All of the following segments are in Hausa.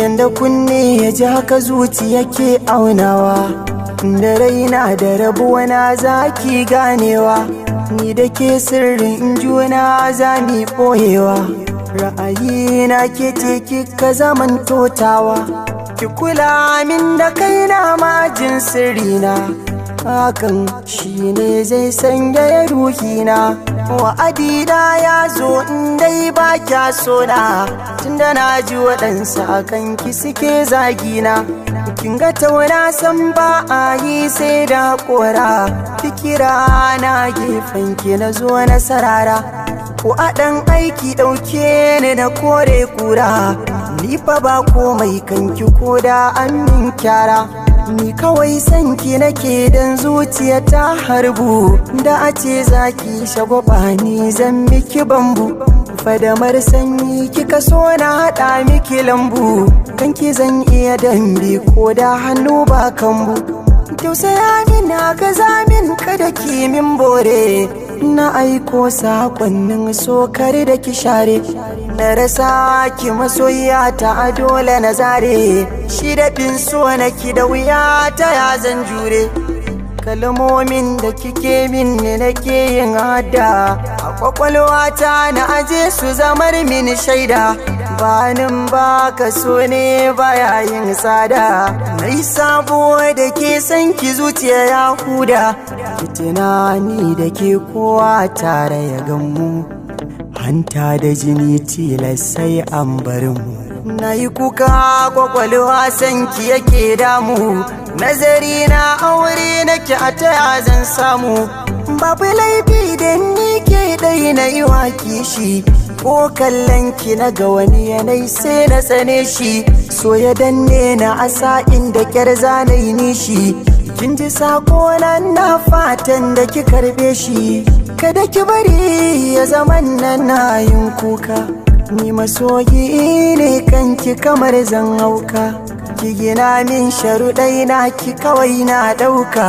Yanda kunne ya ji haka zuciya ke aunawa, da raina da rabuwa na zaki ganewa. Ni da ke sirrin juna za mi ɓoyewa, ra'ayina ke ce kika zaman totawa. Ki kula min da kaina majin sirrina, hakan shine zai sanya ruhina. Wa'adina ya zo in dai ba kya sona, tunda na ji waɗansu akan ki suke zagina. Kin ga tauna san ba a yi sai da kora, ki kira na gefen ki na zo na sarara. Ko a ɗan aiki ɗauke ni na kore kura, ni fa ba komai kanki ko da an min kyara. Ni kawai sanki nake dan zuciya ta harbu, da a ce zaki shagwaba ni zan miki bambu. Fadamar sanyi kika so na haɗa miki lambu, kanki zan iya dambe ko da hannu ba kambu. Tausaya min haka zamin kada ki min bore, na aiko sakonnin so kare da ki share. Na rasa ki masoyiya ta dole na zare, shi daɗin so naki da wuya ta ya zan jure. Kalmomin da kike min ne nake yin hada, a kwakwalwata na aje su zamar min shaida. Banin ba ka so ne baya yin tsada, na yi sabo da ke san ki zuciya ya huda. Ki tunani da ke kowa tare ya gammu, hanta da jini tilas sai an bar mu. Na yi kuka kwakwalwa sanki yake damu, nazari na aure nake a taya zan samu. Babu laifi da ni ke ɗai na yi wa kishi, ko kallon ki na ga wani yanayi sai na tsane shi. So ya danne na asa inda kyar zanayi nishi, kin ji sako nan na fatan da ki karbe shi. Kada ki bari ya zaman nan na yin kuka, ni masoyi ne kanki kamar zan hauka. Ki gina min sharuɗai na ki kawai na ɗauka,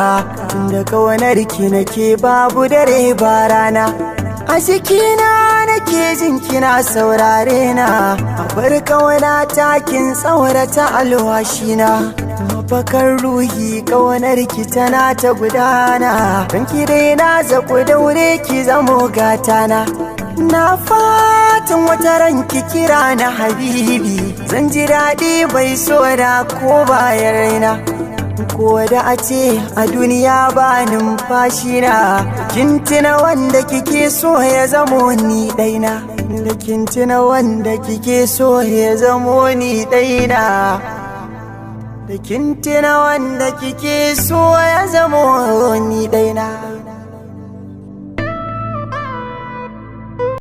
tunda kawanar ki nake babu dare ba rana. A cikina nake jin kina saurare na, a bar kawana takin tsaurata alwashina. Mafakar ruhi kawanar ki tana ta gudana, don ki dai na zaku daure ki zamo gatana. Na fatan wata ran ki kira na habibi, zan ji daɗi bai so da ko bayan raina. Ko da a ce a duniya ba numfashi na, kin tuna wanda kike so ya zamo ni ɗaina. Da kin tuna wanda kike so ya zamo ni ɗaina. Da kin tuna wanda kike so ya zamo ni ɗaina.